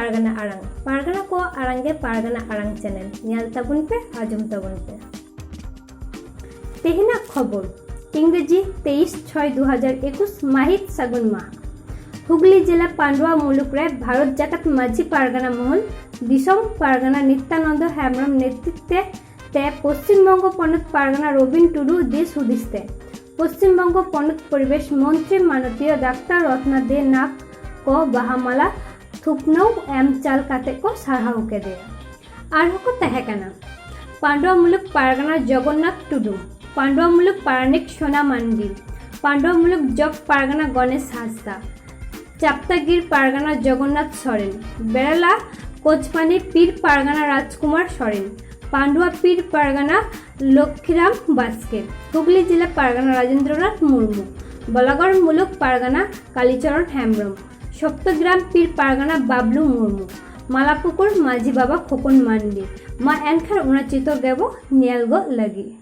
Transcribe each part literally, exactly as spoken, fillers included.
ᱯᱟᱨᱜᱟᱱᱟ ᱟᱲᱟᱝ, ᱯᱟᱨᱜᱟᱱᱟ ᱠᱚᱣᱟᱜ ᱟᱲᱟᱝ ᱜᱮ ᱯᱟᱨᱜᱟᱱᱟ ᱟᱲᱟᱝ ᱪᱮᱱᱮᱞ᱾ ᱧᱮᱞ ᱛᱟᱵᱚᱱ ᱯᱮ, ᱟᱸᱡᱚᱢ ᱛᱟᱵᱚᱱ ᱯᱮ᱾ ᱛᱮᱦᱮᱧᱟᱜ ᱠᱷᱚᱵᱚᱨ, ᱤᱝᱨᱮᱡᱤ ᱛᱮᱭᱤᱥ ᱪᱷᱚᱭ ᱫᱩ ᱦᱟᱡᱟᱨ ᱮᱠᱩᱥ ᱢᱟᱹᱦᱤᱛ ᱥᱟᱹᱜᱩᱱ ᱢᱟᱦᱟ᱾ ᱦᱩᱜᱽᱞᱤ ᱡᱮᱞᱟ ᱯᱟᱱᱰᱩᱣᱟ ᱢᱩᱞᱩᱠ ᱨᱮ ᱵᱷᱟᱨᱚᱛ ᱡᱟᱠᱟᱛ ᱢᱟᱹᱡᱷᱤ ᱯᱟᱨᱜᱟᱱᱟ ᱢᱚᱦᱚᱞ ᱫᱤᱥᱚᱢ ᱯᱟᱨᱜᱟᱱᱟ ᱱᱤᱛᱭᱟᱱᱚᱱᱫᱚ ᱦᱮᱢᱵᱨᱚᱢ ᱱᱮᱛᱨᱤᱛᱵ ᱛᱮ ᱛᱮ ᱯᱚᱥᱪᱤᱢ ᱵᱚᱝᱜᱚ ᱯᱚᱱᱚᱛ ᱯᱟᱨᱜᱟᱱᱟ ᱨᱚᱵᱤᱱ ᱴᱩᱰᱩ ᱫᱤᱥ ᱦᱩᱫᱤᱥ ᱛᱮ ᱯᱚᱥᱪᱤᱢ ᱵᱚᱝᱜᱚ ᱯᱚᱱᱚᱛ ᱯᱚᱨᱤᱵᱮᱥ ᱢᱚᱱᱛᱨᱤ ᱢᱟᱱᱚᱛᱤᱭᱚ ᱰᱟᱠᱛᱟᱨ ᱨᱚᱛᱱᱟ ᱫᱮ ᱱᱟᱜᱽ ᱠᱚ ᱵᱟᱦᱟ ᱢᱟᱞᱟ ᱛᱷᱩᱯᱱᱚᱣ ᱮᱢ ᱪᱟᱞ ᱠᱟᱛᱮ ᱠᱚ ᱥᱟᱨᱦᱟᱣ ᱠᱮᱫᱮᱭᱟ᱾ ᱟᱨᱦᱚᱸ ᱠᱚ ᱛᱟᱦᱮᱸ ᱠᱟᱱᱟ ᱯᱟᱱᱰᱩᱣᱟ ᱢᱩᱞᱩᱠ ᱯᱟᱨᱜᱟᱱᱟ ᱡᱚᱜᱚᱱᱱᱟᱛᱷ ᱴᱩᱰᱩ, ᱯᱟᱱᱰᱩᱣᱟ ᱢᱩᱞᱩᱠ ᱯᱟᱨᱟᱱᱤᱠ ᱥᱳᱱᱟ ᱢᱟᱱᱰᱤ, ᱯᱟᱱᱰᱩᱣᱟ ᱢᱩᱞᱩᱠ ᱡᱚᱜᱽ ᱯᱟᱨᱜᱟᱱᱟ ᱜᱚᱱᱮᱥ ᱦᱟᱸᱥᱫᱟ, ᱪᱟᱯᱛᱟᱜᱤᱨ ᱯᱟᱨᱜᱟᱱᱟ ᱡᱚᱜᱚᱱᱱᱟᱛᱷ ᱥᱚᱨᱮᱱ, ᱵᱮᱨᱟᱞᱟ ᱠᱳᱪᱯᱟᱱᱤ ᱯᱤᱨ ᱯᱟᱨᱜᱟᱱᱟ ᱨᱟᱡᱽᱠᱩᱢᱟᱨ ᱥᱚᱨᱮᱱ, ᱯᱟᱱᱰᱩᱣᱟ ᱯᱤᱨ ᱯᱟᱨᱜᱟᱱᱟ ᱞᱚᱠᱠᱷᱤᱨᱟᱢ ᱵᱟᱥᱠᱮ, ᱦᱩᱜᱽᱞᱤ ᱡᱮᱞᱟ ᱯᱟᱨᱜᱟᱱᱟ ᱨᱟᱡᱮᱱᱫᱨᱚᱱᱟᱛᱷ ᱢᱩᱨᱢᱩ, ᱵᱚᱞᱟᱜᱚᱲ ᱢᱩᱞᱩᱠ ᱯᱟᱨᱜᱟᱱᱟ ᱠᱟᱞᱤᱪᱚᱨᱚᱱ ᱦᱮᱢᱵᱨᱚᱢ, ᱥᱚᱯᱛᱚᱜᱨᱟᱢ ᱯᱤᱨ ᱯᱟᱨᱜᱟᱱᱟ ᱵᱟᱵᱞᱩ ᱢᱩᱨᱢᱩ, ᱢᱟᱞᱟᱯᱩᱠᱩᱨ ᱢᱟᱹᱡᱷᱤ ᱵᱟᱵᱟ ᱠᱷᱚᱠᱚᱱ ᱢᱟᱱᱰᱤ᱾ ᱢᱟ ᱮᱱᱠᱷᱟᱱ ᱚᱱᱟ ᱪᱤᱛᱟᱹᱨ ᱜᱮᱵᱚ ᱧᱮᱞ ᱜᱚᱫ ᱞᱟᱹᱜᱤᱫ᱾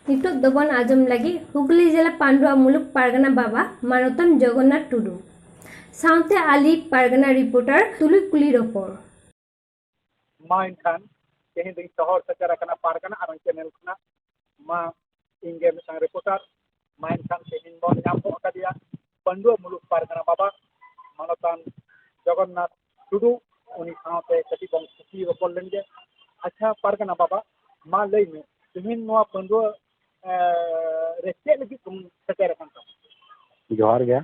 ᱱᱤᱛᱚᱜ ᱫᱚᱵᱚᱱ ᱟᱸᱡᱚᱢ ᱞᱟᱹᱜᱤᱫ ᱦᱩᱜᱽᱞᱤ ᱡᱮᱞᱟ ᱯᱟᱱᱰᱩᱣᱟ ᱢᱩᱞᱩᱠ ᱯᱟᱨᱜᱟᱱᱟ ᱵᱟᱵᱟ ᱢᱟᱱᱚᱛᱟᱱ ᱡᱚᱜᱚᱱᱱᱟᱛᱷ ᱴᱩᱰᱩ ᱥᱟᱶᱛᱮ ᱟᱞᱤ ᱯᱟᱨᱜᱟᱱᱟ ᱨᱤᱯᱳᱨᱴᱟᱨ ᱛᱩᱞᱩᱡ ᱠᱩᱞᱤ ᱨᱚᱯᱚᱲ᱾ ᱢᱟ ᱮᱱᱠᱷᱟᱱ ᱛᱮᱦᱮᱧ ᱫᱚᱧ ᱥᱚᱦᱚᱨ ᱥᱮᱴᱮᱨ ᱟᱠᱟᱱᱟ ᱯᱟᱨᱜᱟᱱᱟ ᱟᱨ ᱪᱮᱱᱮᱞ ᱠᱷᱚᱱᱟᱜ᱾ ᱢᱟ ᱤᱧ ᱜᱮ ᱢᱤᱫᱴᱟᱝ ᱨᱤᱯᱳᱨᱴᱟᱨ᱾ ᱢᱟ ᱮᱱᱠᱷᱟᱱ ᱛᱮᱦᱮᱧ ᱵᱚᱱ ᱧᱟᱢ ᱜᱚᱫ ᱟᱠᱟᱫᱮᱭᱟ ᱯᱟᱹᱱᱰᱩᱣᱟᱹ ᱢᱩᱞᱩᱠ ᱯᱟᱨᱜᱟᱱᱟ ᱵᱟᱵᱟ ᱢᱟᱱᱚᱛᱟᱱ ᱡᱚᱜᱚᱱᱱᱟᱛᱷ ᱴᱩᱰᱩ᱾ ᱩᱱᱤ ᱥᱟᱶᱛᱮ ᱠᱟᱹᱴᱤᱡ ᱵᱚᱱ ᱠᱩᱠᱞᱤ ᱨᱚᱯᱚᱲ ᱞᱮᱱ ᱜᱮ᱾ ᱟᱪᱪᱷᱟ ᱯᱟᱨᱜᱟᱱᱟ ᱵᱟᱵᱟ, ᱢᱟ ᱞᱟᱹᱭ ᱢᱮ, ᱛᱮᱦᱮᱧ ᱱᱚᱣᱟ ᱯᱟᱹᱱᱰᱩᱣᱟᱹ ᱮ, ᱨᱮ ᱪᱮᱫ ᱞᱟᱹᱜᱤᱫ ᱵᱚᱱ ᱥᱮᱴᱮᱨ ᱟᱠᱟᱱ ᱛᱟᱵᱚᱱᱟ? ᱡᱚᱦᱟᱨ ᱜᱮ᱾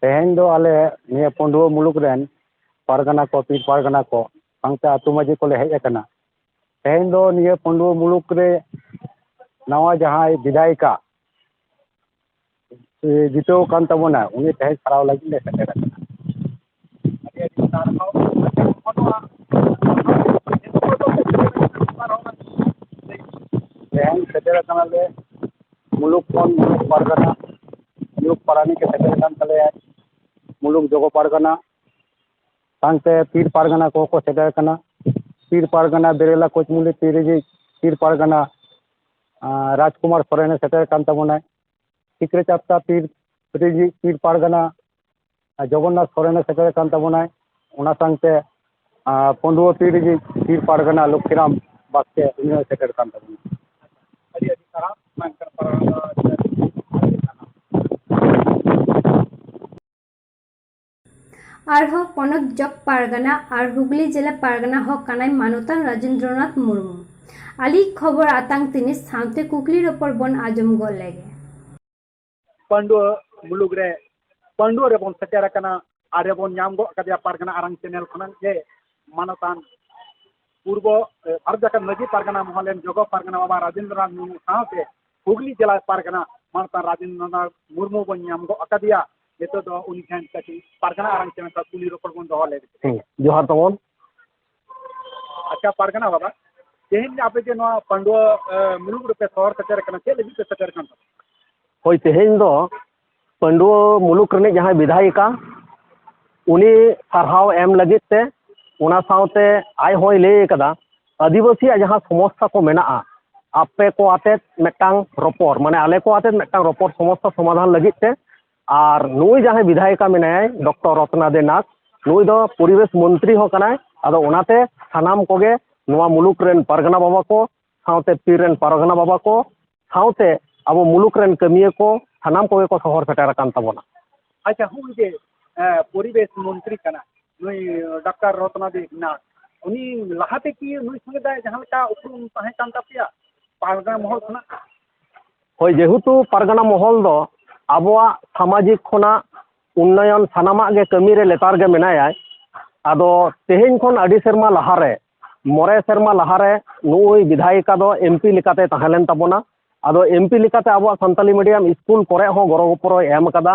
ᱛᱮᱦᱮᱧ ᱫᱚ ᱟᱞᱮ ᱱᱤᱭᱟᱹ ᱯᱟᱹᱱᱰᱩᱣᱟᱹ ᱢᱩᱞᱩᱠ ᱨᱮᱱ ᱯᱟᱨᱜᱟᱱᱟ ᱠᱚ, ᱯᱤᱨ ᱯᱟᱨᱜᱟᱱᱟ ᱠᱚ, ᱥᱟᱶᱛᱮ ᱟᱹᱛᱩ ᱢᱟᱹᱡᱷᱤ ᱠᱚᱞᱮ ᱦᱮᱡ ᱟᱠᱟᱱᱟ᱾ ᱛᱮᱦᱮᱧ ᱫᱚ ᱱᱤᱭᱟᱹ ᱯᱟᱹᱱᱰᱩᱣᱟᱹ ᱢᱩᱞᱩᱠ ᱨᱮ ᱱᱟᱣᱟ ᱡᱟᱦᱟᱸᱭ ᱵᱤᱫᱷᱟᱭᱤᱠᱟ ᱡᱤᱛᱟᱹᱣ ᱟᱠᱟᱱ ᱛᱟᱵᱚᱱᱟ, ᱩᱱᱤ ᱛᱮᱦᱮᱧ ᱥᱟᱨᱦᱟᱣ ᱞᱟᱹᱜᱤᱫ ᱞᱮ ᱥᱮᱴᱮᱨ ᱟᱠᱟᱱᱟ᱾ ᱟᱹᱰᱤ ᱟᱹᱰᱤ ᱥᱟᱨᱦᱟᱣ᱾ ᱱᱚᱣᱟ ᱛᱮᱦᱮᱧ ᱥᱮᱴᱮᱨ ᱟᱠᱟᱱᱟᱞᱮ ᱢᱩᱞᱩᱠ ᱠᱷᱚᱱ ᱢᱩᱞᱩᱠ ᱯᱟᱨᱜᱟᱱᱟ, ᱢᱩᱞᱩᱠ ᱯᱟᱨᱟᱱᱤᱠ ᱮ ᱥᱮᱴᱮᱨ ᱟᱠᱟᱱ ᱛᱟᱞᱮᱭᱟ, ᱢᱩᱞᱩᱠ ᱡᱚᱜᱚ ᱯᱟᱨᱜᱟᱱᱟ, ᱥᱟᱶᱛᱮ ᱯᱤᱲ ᱯᱟᱨᱜᱟᱱᱟ ᱠᱚᱦᱚᱸ ᱠᱚ ᱥᱮᱴᱮᱨ ᱟᱠᱟᱱᱟ᱾ ᱯᱤᱲ ᱯᱟᱨᱜᱟᱱᱟ ᱵᱮᱨᱮᱞᱟ ᱠᱳᱪᱢᱩᱞᱤ ᱯᱤᱲ ᱨᱤᱡᱤᱡ ᱯᱤᱲ ᱯᱟᱨᱜᱟᱱᱟ, ᱟᱸ, ᱨᱟᱡᱽᱠᱩᱢᱟᱨ ᱥᱚᱨᱮᱱᱮ ᱥᱮᱴᱮᱨ ᱟᱠᱟᱱ ᱛᱟᱵᱚᱱᱟᱭ᱾ ᱥᱤᱠᱨᱟᱹ ᱪᱟᱯᱴᱟ ᱯᱤᱲ ᱨᱤᱡᱤᱡ ᱯᱤᱲ ᱯᱟᱨᱜᱟᱱᱟ, ᱟᱸ, ᱡᱚᱜᱚᱱᱱᱟᱛᱷ ᱥᱚᱨᱮᱱᱮ ᱥᱮᱴᱮᱨ ᱟᱠᱟᱱ ᱛᱟᱵᱚᱱᱟᱭ᱾ ᱚᱱᱟ ᱥᱟᱶᱛᱮ, ᱟᱸ, ᱯᱟᱺᱰᱩᱣᱟᱹ ᱯᱤᱲ ᱨᱤᱡᱤᱡ ᱯᱤᱲ ᱯᱟᱨᱜᱟᱱᱟ ᱞᱚᱠᱠᱷᱤᱨᱟᱢ ᱵᱟᱥᱠᱮ, ᱩᱱᱤ ᱦᱚᱸᱭ ᱥᱮᱴᱮᱨ ᱟᱠᱟᱱ ᱛᱟᱵᱚᱱᱟ᱾ ᱟᱹᱰᱤ ᱟᱹᱰᱤ ᱥᱟᱨᱦᱟᱣ᱾ ᱢᱮᱱᱠᱷᱟᱱ ᱯᱟᱨᱜᱟᱱᱟ ᱟᱨᱦᱚᱸ ᱯᱚᱱᱚᱛ ᱡᱚᱜᱽ ᱯᱟᱨᱜᱟᱱᱟ ᱟᱨ ᱦᱩᱜᱽᱞᱤ ᱡᱮᱞᱟ ᱯᱟᱨᱜᱟᱱᱟ ᱦᱚᱸ ᱠᱟᱱᱟᱭ ᱢᱟᱱᱚᱛᱟᱱ ᱨᱟᱡᱮᱱᱫᱨᱚᱱᱟᱛᱷ ᱢᱩᱨᱢᱩ᱾ ᱟᱹᱞᱤ ᱠᱷᱚᱵᱚᱨ ᱟᱛᱟᱝ ᱛᱤᱱᱤᱥ ᱥᱟᱶᱛᱮ ᱠᱩᱠᱞᱤ ᱨᱚᱯᱚᱲ ᱵᱚᱱ ᱟᱸᱡᱚᱢ ᱜᱚᱫ ᱞᱮᱜᱮ᱾ ᱯᱟᱺᱰᱩᱣᱟᱹ ᱢᱩᱞᱩᱠ ᱨᱮ, ᱯᱟᱺᱰᱩᱣᱟᱹ ᱨᱮᱵᱚᱱ ᱥᱮᱴᱮᱨ ᱟᱠᱟᱱᱟ ᱟᱨ ᱨᱮᱵᱚᱱ ᱧᱟᱢ ᱜᱚᱫ ᱠᱟᱫᱮᱭᱟ ᱯᱟᱨᱜᱟᱱᱟ ᱟᱨᱟᱝ ᱪᱮᱱᱮᱞ ᱠᱷᱚᱱᱟᱜ ᱜᱮ ᱢᱟᱱᱚᱛᱟᱱ ᱯᱩᱨᱵᱚ, ᱮ, ᱵᱷᱟᱨᱚᱛ ᱡᱟᱠᱟᱛ ᱢᱟᱹᱡᱷᱤ ᱯᱟᱨᱜᱟᱱᱟ ᱢᱚᱦᱚᱞ ᱨᱮᱱ ᱡᱚᱜᱚ ᱯᱟᱨᱜᱟᱱᱟ ᱵᱟᱵᱟ ᱨᱟᱡᱮᱱᱫᱨᱚᱱᱟᱛᱷ ᱢᱩᱨᱢᱩ ᱥᱟᱶᱛᱮ ᱦᱩᱜᱽᱞᱤ ᱡᱮᱞᱟ ᱯᱟᱨᱜᱟᱱᱟ ᱢᱟᱱᱚᱛᱟᱱ ᱨᱟᱡᱮᱱᱫᱨᱚᱱᱟᱛᱷ ᱢᱩᱨᱢᱩ ᱵᱚᱱ ᱧᱟᱢ ᱜᱚᱫ ᱟᱠᱟᱫᱮᱭᱟ᱾ ᱱᱤᱛᱚᱜ ᱫᱚ ᱩᱱᱤ ᱴᱷᱮᱱ ᱠᱟᱹᱴᱤᱡ ᱯᱟᱨᱜᱟᱱᱟ ᱟᱨᱟᱝ ᱪᱮᱱᱮᱞ ᱠᱷᱚᱱ ᱠᱩᱞᱤ ᱨᱚᱯᱚᱲ ᱵᱚᱱ ᱫᱚᱦᱚ ᱞᱮᱫ ᱜᱮ᱾ ᱦᱩᱸ, ᱡᱚᱦᱟᱨ ᱛᱟᱵᱚᱱ᱾ ᱟᱪᱪᱷᱟ ᱯᱟᱨᱜᱟᱱᱟ ᱵᱟᱵᱟ, ᱛᱮᱦᱮᱧ ᱟᱯᱮ ᱡᱮ ᱱᱚᱣᱟ ᱯᱟᱺᱰᱩᱣᱟᱹ, ᱮ, ᱢᱩᱞᱩᱠ ᱨᱮᱯᱮ ᱥᱚᱦᱚᱨ ᱥᱮᱴᱮᱨ ᱟᱠᱟᱱᱟ, ᱪᱮᱫ ᱞᱟᱹᱜᱤᱫ ᱯᱮ ᱥᱮᱴᱮᱨ ᱟᱠᱟᱱ ᱛᱟᱵᱚᱱᱟ? ᱦᱳᱭ, ᱛᱮᱦᱮᱧ ᱫᱚ ᱯᱟᱺᱰᱩᱣᱟᱹ ᱢᱩᱞᱩᱠ ᱨᱤᱱᱤᱡ ᱡᱟᱦᱟᱸᱭ ᱵᱤᱫᱷᱟᱭᱤᱠᱟ, ᱩᱱᱤ ᱥᱟᱨᱦᱟᱣ ᱮᱢ ᱞᱟᱹᱜᱤᱫ ᱛᱮ, ᱚᱱᱟ ᱥᱟᱶᱛᱮ ᱟᱡ ᱦᱚᱸᱭ ᱞᱟᱹᱭ ᱟᱠᱟᱫᱟ, ᱟᱹᱫᱤᱵᱟᱹᱥᱤᱭᱟᱜ ᱡᱟᱦᱟᱸ ᱥᱚᱢᱚᱥᱥᱟ ᱠᱚ ᱢᱮᱱᱟᱜᱼᱟ, ᱟᱯᱮ ᱠᱚ ᱟᱛᱮᱫ ᱢᱤᱫᱴᱟᱝ ᱨᱚᱯᱚᱲ, ᱢᱟᱱᱮ ᱟᱞᱮ ᱠᱚ ᱟᱛᱮᱫ ᱢᱤᱫᱴᱟᱝ ᱨᱚᱯᱚᱲ ᱥᱚᱢᱚᱥᱥᱟ ᱥᱚᱢᱟᱫᱷᱟᱱ ᱞᱟᱹᱜᱤᱫ ᱛᱮ᱾ ᱟᱨ ᱱᱩᱭ ᱡᱟᱦᱟᱸᱭ ᱵᱤᱫᱷᱟᱭᱤᱠᱟ ᱢᱮᱱᱟᱭᱟ, ᱰᱚᱠᱴᱚᱨ ᱨᱚᱛᱱᱟ ᱫᱮ ᱱᱟᱜᱽ, ᱱᱩᱭ ᱫᱚ ᱯᱚᱨᱤᱵᱮᱥ ᱢᱚᱱᱛᱨᱤ ᱦᱚᱸ ᱠᱟᱱᱟᱭ᱾ ᱟᱫᱚ ᱚᱱᱟᱛᱮ ᱥᱟᱱᱟᱢ ᱠᱚᱜᱮ ᱱᱚᱣᱟ ᱢᱩᱞᱩᱠ ᱨᱮᱱ ᱯᱟᱨᱜᱟᱱᱟ ᱵᱟᱵᱟ ᱠᱚ, ᱥᱟᱶᱛᱮ ᱯᱤᱲ ᱨᱮᱱ ᱯᱟᱨᱜᱟᱱᱟ ᱵᱟᱵᱟ ᱠᱚ, ᱥᱟᱶᱛᱮ ᱟᱵᱚ ᱢᱩᱞᱩᱠ ᱨᱮᱱ ᱠᱟᱹᱢᱤᱭᱟᱹ ᱠᱚ, ᱥᱟᱱᱟᱢ ᱠᱚᱜᱮ ᱠᱚ ᱥᱚᱦᱚᱨ ᱥᱮᱴᱮᱨ ᱟᱠᱟᱱ ᱛᱟᱵᱚᱱᱟ᱾ ᱟᱪᱪᱷᱟ, ᱦᱚᱸᱜᱼᱚᱭ ᱡᱮ, ᱮ, ᱯᱚᱨᱤᱵᱮᱥ ᱢᱚᱱᱛᱨᱤ ᱠᱟᱱᱟ ᱱᱩᱭ ᱰᱟᱠᱛᱟᱨ ᱨᱚᱛᱱᱟᱫᱮᱵ ᱱᱟᱜᱽ, ᱩᱱᱤ ᱞᱟᱦᱟᱛᱮ ᱠᱤ ᱱᱩᱭ ᱥᱚᱸᱜᱮ ᱫᱚ ᱡᱟᱦᱟᱸ ᱞᱮᱠᱟ ᱩᱯᱨᱩᱢ ᱛᱟᱦᱮᱸ ᱠᱟᱱ ᱛᱟᱯᱮᱭᱟ ᱯᱟᱨᱜᱟᱱᱟ ᱢᱚᱦᱚᱞ ᱠᱷᱚᱱᱟᱜ? ᱦᱳᱭ, ᱡᱮᱦᱮᱛᱩ ᱯᱟᱨᱜᱟᱱᱟ ᱢᱚᱦᱚᱞ ᱫᱚ ᱟᱵᱚᱣᱟᱜ ᱥᱟᱢᱟᱡᱤᱠ ᱠᱷᱚᱱᱟᱜ ᱩᱱᱱᱚᱭᱚᱱ ᱥᱟᱱᱟᱢᱟᱜ ᱜᱮ ᱠᱟᱹᱢᱤ ᱨᱮ ᱞᱮᱛᱟᱲ ᱜᱮ ᱢᱮᱱᱟᱭᱟ᱾ ᱟᱫᱚ ᱛᱮᱦᱮᱧ ᱠᱷᱚᱱ ᱟᱹᱰᱤ ᱥᱮᱨᱢᱟ ᱞᱟᱦᱟᱨᱮ, ᱢᱚᱬᱮ ᱥᱮᱨᱢᱟ ᱞᱟᱦᱟᱨᱮ ᱱᱩᱭ ᱵᱤᱫᱷᱟᱭᱤᱠᱟ ᱫᱚ ᱮᱢ ᱯᱤ ᱞᱮᱠᱟᱛᱮ ᱛᱟᱦᱮᱸ ᱞᱮᱱ ᱛᱟᱵᱚᱱᱟ᱾ ᱟᱫᱚ ᱮᱢ ᱯᱤ ᱞᱮᱠᱟᱛᱮ ᱟᱵᱚᱣᱟᱜ ᱥᱟᱱᱛᱟᱞᱤ ᱢᱤᱰᱤᱭᱟᱢ ᱥᱠᱩᱞ ᱠᱚᱨᱮ ᱦᱚᱸ ᱜᱚᱲᱚ ᱜᱚᱯᱚᱲᱚᱭ ᱮᱢ ᱟᱠᱟᱫᱟ᱾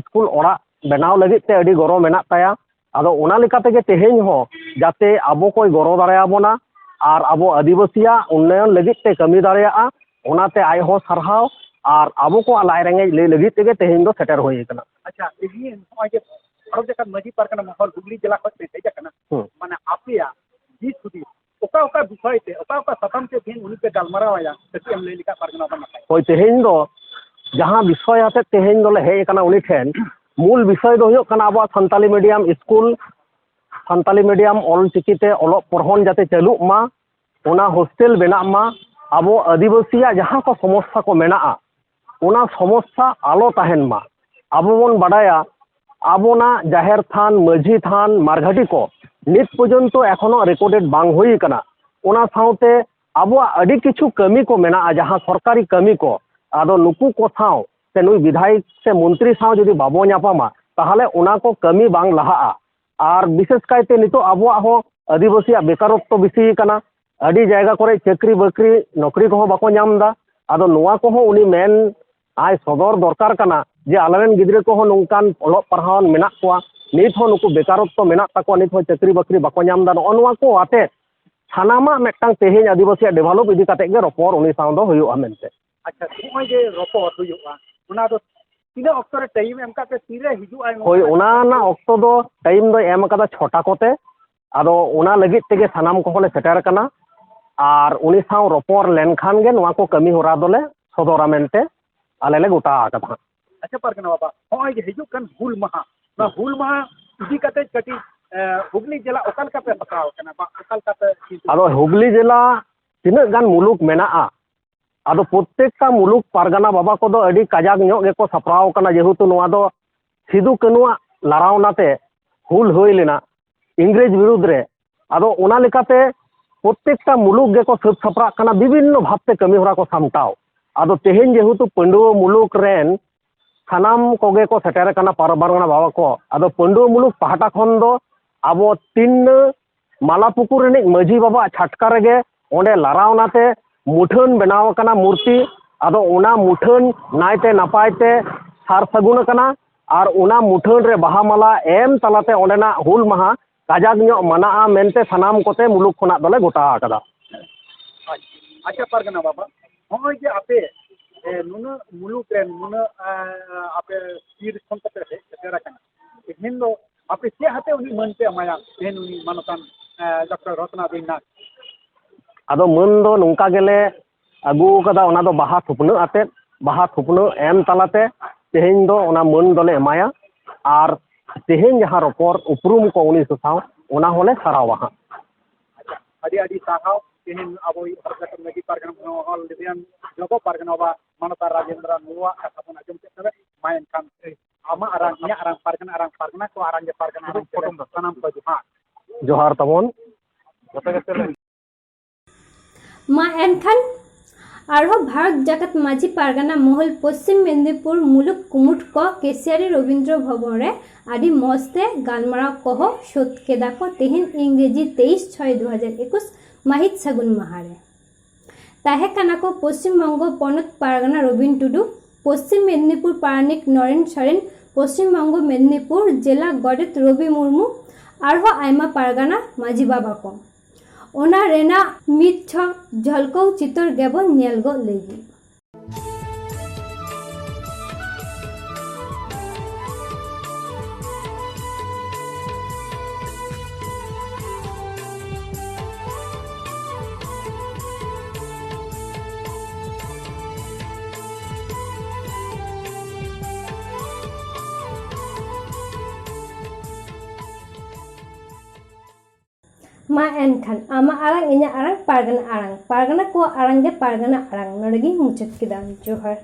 ᱥᱠᱩᱞ ᱚᱲᱟᱜ ᱵᱮᱱᱟᱣ ᱞᱟᱹᱜᱤᱫ ᱛᱮ ᱟᱹᱰᱤ ᱜᱚᱲᱚ ᱢᱮᱱᱟᱜ ᱛᱟᱭᱟ᱾ ᱟᱫᱚ ᱚᱱᱟ ᱞᱮᱠᱟ ᱛᱮᱜᱮ ᱛᱮᱦᱮᱧ ᱦᱚᱸ ᱡᱟᱛᱮ ᱟᱵᱚ ᱠᱚᱭ ᱜᱚᱲᱚ ᱫᱟᱲᱮᱭᱟᱵᱚᱱᱟ, ᱟᱨ ᱟᱵᱚ ᱟᱹᱫᱤᱵᱟᱹᱥᱤᱭᱟᱜ ᱩᱱᱱᱚᱭᱚᱱ ᱞᱟᱹᱜᱤᱫ ᱛᱮ ᱠᱟᱹᱢᱤ ᱫᱟᱲᱮᱭᱟᱜᱼᱟ᱾ ᱚᱱᱟᱛᱮ ᱟᱡ ᱦᱚᱸ ᱥᱟᱨᱦᱟᱣ ᱟᱨ ᱟᱵᱚ ᱠᱚᱣᱟᱜ ᱞᱟᱡ ᱨᱮᱸᱜᱮᱡ ᱞᱟᱹᱭ ᱞᱟᱹᱜᱤᱫ ᱛᱮᱜᱮ ᱛᱮᱦᱮᱧ ᱫᱚ ᱥᱮᱴᱮᱨ ᱦᱩᱭ ᱟᱠᱟᱱᱟ᱾ ᱟᱪᱪᱷᱟ, ᱛᱮᱦᱮᱧ ᱱᱚᱜᱼᱚᱭ ᱡᱮ ᱵᱷᱟᱨᱚᱛ ᱡᱟᱠᱟᱛ ᱢᱟᱹᱡᱷᱤ ᱯᱟᱨᱜᱟᱱᱟ ᱢᱚᱦᱚᱞ ᱦᱩᱜᱽᱞᱤ ᱡᱮᱞᱟ ᱠᱷᱚᱱ ᱯᱮ ᱦᱮᱡ ᱟᱠᱟᱱᱟ, ᱦᱩᱸ᱾ ᱢᱟᱱᱮ ᱟᱯᱮᱭᱟᱜ ᱫᱤᱥ ᱦᱩᱫᱤᱥ ᱚᱠᱟ ᱚᱠᱟ ᱵᱤᱥᱚᱭ ᱛᱮ, ᱚᱠᱟ ᱚᱠᱟ ᱥᱟᱛᱟᱢ ᱛᱮ ᱛᱮᱦᱮᱧ ᱩᱱᱤ ᱯᱮ ᱜᱟᱞᱢᱟᱨᱟᱣ ᱟᱭᱟ, ᱠᱟᱹᱴᱤᱡ ᱮᱢ ᱞᱟᱹᱭ ᱞᱮᱠᱷᱟᱱ ᱯᱟᱨᱜᱟᱱᱟ ᱵᱟᱝ ᱱᱟᱯᱟᱭ? ᱦᱳᱭ, ᱛᱮᱦᱮᱧ ᱫᱚ ᱡᱟᱦᱟᱸ ᱵᱤᱥᱚᱭ ᱟᱛᱮᱫ ᱛᱮᱦᱮᱧ ᱫᱚᱞᱮ ᱦᱮᱡ ᱟᱠᱟᱱᱟ ᱩᱱᱤ ᱴᱷᱮᱱ, ᱢᱩᱞ ᱵᱤᱥᱚᱭ ᱫᱚ ᱦᱩᱭᱩᱜ ᱠᱟᱱᱟ ᱟᱵᱚᱣᱟᱜ Santali medium school, Santali medium Ol Chiki ᱛᱮ ᱚᱞᱚᱜ ᱯᱚᱲᱦᱚᱱ ᱡᱟᱛᱮ ᱪᱟᱹᱞᱩᱜ ᱢᱟ, ᱚᱱᱟ ᱦᱳᱥᱴᱮᱞ ᱵᱮᱱᱟᱜ ᱢᱟ, ᱟᱵᱚ ᱟᱹᱫᱤᱵᱟᱹᱥᱤᱭᱟᱜ ᱡᱟᱦᱟᱸ ᱠᱚ ᱥᱚᱢᱚᱥᱥᱟ ᱠᱚ ᱢᱮᱱᱟᱜᱼᱟ, ᱚᱱᱟ ᱥᱚᱢᱚᱥᱥᱟ ᱟᱞᱚ ᱛᱟᱦᱮᱱ ᱢᱟ᱾ ᱟᱵᱚ ᱵᱚᱱ ᱵᱟᱰᱟᱭᱟ, ᱟᱵᱚᱱᱟᱜ ᱡᱟᱦᱮᱨ ᱛᱷᱟᱱ, ᱢᱟᱹᱡᱷᱤ ᱛᱷᱟᱱ, ᱢᱟᱨᱜᱷᱟᱴᱤ ᱠᱚ ᱱᱤᱛ ᱯᱚᱨᱡᱚᱱᱛᱚ ᱮᱠᱷᱚᱱᱳ ᱨᱮᱠᱚᱨᱰᱮᱰ ᱵᱟᱝ ᱦᱩᱭ ᱟᱠᱟᱱᱟ᱾ ᱚᱱᱟ ᱥᱟᱶᱛᱮ ᱟᱵᱚᱣᱟᱜ ᱟᱹᱰᱤ ᱠᱤᱪᱷᱩ ᱠᱟᱹᱢᱤ ᱠᱚ ᱢᱮᱱᱟᱜᱼᱟ, ᱡᱟᱦᱟᱸ ᱥᱚᱨᱠᱟᱨᱤ ᱠᱟᱹᱢᱤ ᱠᱚ, ᱟᱫᱚ ᱱᱩᱠᱩ ᱠᱚ ᱥᱟᱶ ᱥᱮ ᱱᱩᱭ ᱵᱤᱫᱷᱟᱭᱚᱠ ᱥᱮ ᱢᱚᱱᱛᱨᱤ ᱥᱟᱶ ᱡᱩᱫᱤ ᱵᱟᱵᱚ ᱧᱟᱯᱟᱢᱟ, ᱛᱟᱦᱚᱞᱮ ᱚᱱᱟ ᱠᱚ ᱠᱟᱹᱢᱤ ᱵᱟᱝ ᱞᱟᱦᱟᱜᱼᱟ᱾ ᱟᱨ ᱵᱤᱥᱮᱥ ᱠᱟᱭᱛᱮ ᱱᱤᱛᱚᱜ ᱟᱵᱚᱣᱟᱜ ᱦᱚᱸ ᱟᱹᱫᱤᱵᱟᱹᱥᱤᱭᱟᱜ ᱵᱮᱠᱟᱨᱚᱛᱛᱚ ᱵᱮᱥᱤ ᱟᱠᱟᱱᱟ, ᱟᱹᱰᱤ ᱡᱟᱭᱜᱟ ᱠᱚᱨᱮ ᱪᱟᱹᱠᱨᱤ ᱵᱟᱹᱠᱨᱤ ᱱᱚᱠᱨᱤ ᱠᱚᱦᱚᱸ ᱵᱟᱠᱚ ᱧᱟᱢ ᱮᱫᱟ᱾ ᱟᱫᱚ ᱱᱚᱣᱟ ᱠᱚᱦᱚᱸ ᱩᱱᱤ ᱢᱮᱱ ᱟᱭ ᱥᱚᱫᱚᱨ ᱫᱚᱨᱠᱟᱨ ᱠᱟᱱᱟ ᱡᱮ ᱟᱞᱮᱨᱮᱱ ᱜᱤᱫᱽᱨᱟᱹ ᱠᱚᱦᱚᱸ ᱱᱚᱝᱠᱟᱱ ᱚᱞᱚᱜ ᱯᱟᱲᱦᱟᱣ ᱢᱮᱱᱟᱜ ᱠᱚᱣᱟ, ᱱᱤᱛ ᱦᱚᱸ ᱱᱩᱠᱩ ᱵᱮᱠᱟᱨᱚᱛᱛᱚ ᱢᱮᱱᱟᱜ ᱛᱟᱠᱚᱣᱟ, ᱱᱤᱛ ᱦᱚᱸ ᱪᱟᱹᱠᱨᱤ ᱵᱟᱹᱠᱨᱤ ᱵᱟᱠᱚ ᱧᱟᱢ ᱮᱫᱟ᱾ ᱱᱚᱜᱼᱚ ᱱᱚᱣᱟ ᱠᱚ ᱟᱛᱮ ᱥᱟᱱᱟᱢᱟᱜ ᱢᱤᱫᱴᱟᱝ ᱛᱮᱦᱮᱧ ᱟᱹᱫᱤᱵᱟᱹᱥᱤᱭᱟᱜ ᱰᱮᱵᱷᱮᱞᱚᱯ ᱤᱫᱤ ᱠᱟᱛᱮ ᱜᱮ ᱨᱚᱯᱚᱲ ᱩᱱᱤ ᱥᱟᱶ ᱫᱚ ᱦᱩᱭᱩᱜᱼᱟ ᱢᱮᱱᱛᱮ᱾ ᱟᱪᱪᱷᱟ, ᱱᱚᱜᱼᱚᱭ ᱡᱮ ᱨᱚᱯᱚᱲ ᱦᱩᱭᱩᱜᱼᱟ, ᱚᱱᱟ ᱫᱚ ᱛᱤᱱᱟᱹᱜ ᱚᱠᱛᱚ ᱨᱮ ᱴᱟᱭᱤᱢ ᱮᱢ ᱠᱟᱛᱮ ᱛᱤᱨᱮ ᱦᱤᱡᱩᱜ ᱟᱭ? ᱦᱳᱭ, ᱚᱱᱟ ᱨᱮᱱᱟᱜ ᱚᱠᱛᱚ ᱫᱚ ᱴᱟᱭᱤᱢ ᱫᱚᱭ ᱮᱢ ᱟᱠᱟᱫᱟ ᱪᱷᱚᱴᱟ ᱠᱚᱛᱮ᱾ ᱟᱫᱚ ᱚᱱᱟ ᱞᱟᱹᱜᱤᱫ ᱛᱮᱜᱮ ᱥᱟᱱᱟᱢ ᱠᱚᱦᱚᱸ ᱞᱮ ᱥᱮᱴᱮᱨ ᱟᱠᱟᱱᱟ᱾ ᱟᱨ ᱩᱱᱤ ᱥᱟᱶ ᱨᱚᱯᱚᱲ ᱞᱮᱱᱠᱷᱟᱱ ᱜᱮ ᱱᱚᱣᱟ ᱠᱚ ᱠᱟᱹᱢᱤ ᱦᱚᱨᱟ ᱫᱚᱞᱮ ᱥᱚᱫᱚᱨᱟ ᱢᱮᱱᱛᱮ ᱟᱞᱮ ᱞᱮ ᱜᱚᱴᱟ ᱟᱠᱟᱫᱟ ᱦᱟᱸᱜ᱾ ᱟᱪᱪᱷᱟ ᱯᱟᱨᱜᱟᱱᱟ ᱵᱟᱵᱟ, ᱱᱚᱜᱼᱚᱭ ᱡᱮ ᱦᱤᱡᱩᱜ ᱠᱟᱱ ᱦᱩᱞ ᱢᱟᱦᱟ, ᱱᱚᱣᱟ ᱦᱩᱞ ᱢᱟᱦᱟ ᱤᱫᱤ ᱠᱟᱛᱮ ᱠᱟᱹᱴᱤᱡ, ᱮ, ᱦᱩᱜᱽᱞᱤ ᱡᱮᱞᱟ ᱚᱠᱟ ᱞᱮᱠᱟ ᱯᱮ ᱥᱟᱯᱲᱟᱣ ᱟᱠᱟᱱᱟ ᱵᱟ ᱚᱠᱟ ᱞᱮᱠᱟ ᱯᱮ ᱪᱤᱱᱛᱟᱹ? ᱟᱫᱚ ᱦᱩᱜᱽᱞᱤ ᱡᱮᱞᱟ ᱛᱤᱱᱟᱹᱜ ᱜᱟᱱ ᱢᱩᱞᱩᱠ ᱢᱮᱱᱟᱜᱼᱟ, ᱟᱫᱚ ᱯᱨᱚᱛᱮᱠᱴᱟ ᱢᱩᱞᱩᱠ ᱯᱟᱨᱜᱟᱱᱟ ᱵᱟᱵᱟ ᱠᱚᱫᱚ ᱟᱹᱰᱤ ᱠᱟᱡᱟᱠ ᱧᱚᱜ ᱜᱮᱠᱚ ᱥᱟᱯᱲᱟᱣ ᱟᱠᱟᱱᱟ, ᱡᱮᱦᱮᱛᱩ ᱱᱚᱣᱟ ᱫᱚ ᱥᱤᱫᱩ ᱠᱟᱹᱱᱩᱣᱟᱜ ᱞᱟᱲᱟᱣᱱᱟ ᱛᱮ ᱦᱩᱞ ᱦᱩᱭ ᱞᱮᱱᱟ ᱤᱝᱨᱮᱡᱽ ᱵᱤᱨᱩᱫᱽ ᱨᱮ᱾ ᱟᱫᱚ ᱚᱱᱟ ᱞᱮᱠᱟᱛᱮ ᱯᱨᱚᱛᱮᱠᱴᱟ ᱢᱩᱞᱩᱠ ᱜᱮᱠᱚ ᱥᱟᱹᱛ ᱥᱟᱯᱲᱟᱜ ᱠᱟᱱᱟ, ᱵᱤᱵᱷᱤᱱᱱᱚ ᱵᱷᱟᱵᱽᱛᱮ ᱠᱟᱹᱢᱤ ᱦᱚᱨᱟ ᱠᱚ ᱥᱟᱢᱴᱟᱣ᱾ ᱟᱫᱚ ᱛᱮᱦᱮᱧ ᱡᱮᱦᱮᱛᱩ ᱯᱟᱹᱰᱩᱣᱟᱹ ᱢᱩᱞᱩᱠ ᱨᱮᱱ ᱥᱟᱱᱟᱢ ᱠᱚᱜᱮ ᱠᱚ ᱥᱮᱴᱮᱨ ᱟᱠᱟᱱᱟ, ᱯᱟᱨ-, ᱯᱟᱨᱜᱟᱱᱟ ᱵᱟᱵᱟ ᱠᱚ᱾ ᱟᱫᱚ ᱯᱟᱹᱰᱩᱣᱟᱹ ᱢᱩᱞᱩᱠ ᱯᱟᱦᱴᱟ ᱠᱷᱚᱱ ᱫᱚ ᱟᱵᱚ ᱛᱤᱱᱱᱟᱹ ᱢᱟᱞᱟ ᱯᱩᱠᱩᱨ ᱨᱤᱱᱤᱡ ᱢᱟᱹᱡᱷᱤ ᱵᱟᱵᱟᱣᱟᱜ ᱪᱷᱟᱴᱠᱟ ᱨᱮᱜᱮ ᱚᱸᱰᱮ ᱞᱟᱨᱟᱣᱱᱟ ᱛᱮ ᱢᱩᱴᱷᱟᱹᱱ ᱵᱮᱱᱟᱣ ᱟᱠᱟᱱᱟ, ᱢᱩᱨᱛᱤ᱾ ᱟᱫᱚ ᱚᱱᱟ ᱢᱩᱴᱷᱟᱹᱱ ᱱᱟᱭᱛᱮ ᱱᱟᱯᱟᱭ ᱛᱮ ᱥᱟᱨ ᱥᱟᱹᱜᱩᱱ ᱟᱠᱟᱱᱟ ᱟᱨ ᱚᱱᱟ ᱢᱩᱴᱷᱟᱹᱱ ᱨᱮ ᱵᱟᱦᱟ ᱢᱟᱞᱟ ᱮᱢ ᱛᱟᱞᱟᱛᱮ ᱚᱸᱰᱮᱱᱟᱜ ᱦᱩᱞ ᱢᱟᱦᱟ ᱠᱟᱡᱟᱠ ᱧᱚᱜ ᱢᱟᱱᱟᱜᱼᱟ ᱢᱮᱱᱛᱮ ᱥᱟᱱᱟᱢ ᱠᱚᱛᱮ ᱢᱩᱞᱩᱠ ᱠᱷᱚᱱᱟᱜ ᱫᱚᱞᱮ ᱜᱚᱴᱟ ᱟᱠᱟᱫᱟ᱾ ᱟᱪᱪᱷᱟ, ᱟᱪᱪᱷᱟ ᱯᱟᱨᱜᱟᱱᱟ ᱵᱟᱵᱟ, ᱱᱚᱜᱼᱚᱭ ᱡᱮ ᱟᱯᱮ, ᱮ, ᱱᱩᱱᱟᱹᱜ ᱢᱩᱞᱩᱠ ᱨᱮᱱ ᱱᱩᱱᱟᱹᱜ, ᱮ, ᱟᱯᱮ ᱵᱤᱨ ᱠᱷᱚᱱ ᱠᱟᱛᱮ ᱦᱮᱡ ᱥᱮᱴᱮᱨ ᱟᱠᱟᱱᱟ, ᱛᱮᱦᱮᱧ ᱫᱚ ᱟᱯᱮ ᱪᱮᱫ ᱦᱟᱛᱮ ᱩᱱᱤ ᱢᱟᱹᱱ ᱯᱮ ᱮᱢᱟᱭᱟ? ᱛᱮᱦᱮᱧ ᱩᱱᱤ ᱢᱟᱱᱚᱛᱟᱱ, ᱮ, ᱰᱚᱠᱴᱚᱨ ᱨᱚᱛᱱᱟ ᱫᱤᱱᱟᱛᱷ᱾ ᱟᱫᱚ ᱢᱟᱹᱱ ᱫᱚ ᱱᱚᱝᱠᱟ ᱜᱮᱞᱮ ᱟᱹᱜᱩ ᱟᱠᱟᱫᱟ, ᱚᱱᱟ ᱫᱚ ᱵᱟᱦᱟ ᱛᱷᱩᱯᱱᱟᱹᱜ ᱟᱛᱮᱫ, ᱵᱟᱦᱟ ᱛᱷᱩᱯᱱᱟᱹᱜ ᱮᱢ ᱛᱟᱞᱟᱛᱮ ᱛᱮᱦᱮᱧ ᱫᱚ ᱚᱱᱟ ᱢᱟᱹᱱ ᱫᱚᱞᱮ ᱮᱢᱟᱭᱟ᱾ ᱟᱨ ᱛᱮᱦᱮᱧ ᱡᱟᱦᱟᱸ ᱨᱚᱯᱚᱲ ᱩᱯᱨᱩᱢ ᱠᱚ ᱩᱱᱤ ᱥᱟᱶ, ᱚᱱᱟ ᱦᱚᱸᱞᱮ ᱥᱟᱨᱟᱣᱟ ᱦᱟᱸᱜ᱾ ᱟᱪᱪᱷᱟ, ᱟᱹᱰᱤ ᱟᱹᱰᱤ ᱥᱟᱨᱦᱟᱣ᱾ ᱛᱮᱦᱮᱧ ᱟᱵᱚᱭᱤᱡ ᱦᱚᱲ ᱡᱟᱠᱟᱛ ᱢᱟᱹᱡᱷᱤ ᱯᱟᱨᱜᱟᱱᱟ ᱢᱚᱦᱚᱞ ᱨᱮᱱ ᱡᱚᱜᱚ ᱯᱟᱨᱜᱟᱱᱟ ᱵᱟ ᱢᱟᱱᱚᱛᱟᱱ ᱨᱟᱡᱮᱱᱫᱨᱚ ᱱᱩᱨᱩᱣᱟᱜ ᱠᱟᱛᱷᱟ ᱵᱚᱱ ᱟᱸᱡᱚᱢ ᱠᱮᱫ ᱛᱟᱵᱮ᱾ ᱢᱟ ᱮᱱᱠᱷᱟᱱ ᱟᱢᱟᱜ ᱟᱨᱟᱝ, ᱤᱧᱟᱹᱜ ᱟᱨᱟᱝ, ᱯᱟᱨᱜᱟᱱᱟ ᱟᱨᱟᱝ, ᱯᱟᱨᱜᱟᱱᱟ ᱠᱚ ᱟᱨᱟᱝ ᱜᱮ ᱯᱟᱨᱜᱟᱱᱟ ᱟᱨᱟᱝ ᱛᱮ ᱥᱟᱱᱟᱢ ᱠᱚ ᱡᱚᱦᱟᱨ᱾ ᱡᱚᱦᱟᱨ ᱛᱟᱵᱚᱱ᱾ ᱢᱟ ᱮᱱᱠᱷᱟᱱ ᱟᱨᱦᱚᱸ ᱵᱷᱟᱨᱚᱛ ᱡᱟᱠᱟᱛ ᱢᱟᱹᱡᱷᱤ ᱯᱟᱨᱜᱟᱱᱟ ᱢᱚᱦᱚᱞ ᱯᱚᱥᱪᱤᱢ ᱢᱮᱫᱽᱱᱤᱯᱩᱨ ᱢᱩᱞᱩᱠ ᱠᱩᱢᱩᱴ ᱠᱚ ᱠᱮᱥᱤᱭᱟᱨᱤ ᱨᱚᱵᱤᱱᱫᱨᱚ ᱵᱷᱚᱵᱚᱱ ᱨᱮ ᱟᱹᱰᱤ ᱢᱚᱸᱡᱽ ᱛᱮ ᱜᱟᱞᱢᱟᱨᱟᱣ ᱠᱚᱦᱚᱸ ᱥᱟᱹᱛ ᱠᱮᱫᱟ ᱠᱚ ᱛᱮᱦᱮᱧ ᱤᱝᱨᱮᱡᱤ ᱛᱮᱭᱤᱥ ᱪᱷᱚᱭ ᱫᱩ ᱦᱟᱡᱟᱨ ᱮᱠᱩᱥ ᱢᱟᱹᱦᱤᱛ ᱥᱟᱹᱜᱩᱱ ᱢᱟᱦᱟ ᱨᱮ᱾ ᱛᱟᱦᱮᱸ ᱠᱟᱱᱟ ᱠᱚ ᱯᱚᱥᱪᱤᱢ ᱵᱚᱝᱜᱚ ᱯᱚᱱᱚᱛ ᱯᱟᱨᱜᱟᱱᱟ ᱨᱚᱵᱤᱱ ᱴᱩᱰᱩ, ᱯᱚᱥᱪᱤᱢ ᱢᱮᱫᱽᱱᱤᱯᱩᱨ ᱯᱟᱨᱟᱱᱤᱠ ᱱᱚᱨᱮᱱ ᱥᱚᱨᱮᱱ, ᱯᱚᱥᱪᱤᱢ ᱵᱚᱝᱜᱚ ᱢᱮᱫᱽᱱᱤᱯᱩᱨ ᱡᱮᱞᱟ ᱜᱚᱰᱮᱛ ᱨᱚᱵᱤ ᱢᱩᱨᱢᱩ, ᱟᱨᱦᱚᱸ ᱟᱭᱢᱟ ᱯᱟᱨᱜᱟᱱᱟ ᱢᱟᱹᱡᱷᱤ ᱵᱟᱵᱟ ᱠᱚ᱾ ᱚᱱᱟ ᱨᱮᱱᱟᱜ ᱢᱤᱫ ᱪᱷᱚᱠ ᱡᱷᱚᱞᱠᱟᱣ ᱪᱤᱛᱟᱹᱨ ᱜᱮᱵᱚᱱ ᱧᱮᱞ ᱜᱚᱫ ᱞᱮᱜᱮ᱾ ᱢᱟ ᱮᱱᱠᱷᱟᱱ ᱟᱢᱟᱜ ᱟᱲᱟᱝ, ᱤᱧᱟᱹᱜ ᱟᱲᱟᱝ, ᱯᱟᱨᱜᱟᱱᱟ ᱟᱲᱟᱝ, ᱯᱟᱨᱜᱟᱱᱟ ᱠᱚᱣᱟᱜ ᱟᱲᱟᱝ ᱜᱮ ᱯᱟᱨᱜᱟᱱᱟ ᱟᱲᱟᱝ᱾ ᱱᱚᱰᱮ ᱜᱤᱧ ᱢᱩᱪᱟᱹᱫ ᱠᱮᱫᱟ᱾ ᱡᱚᱦᱟᱨ᱾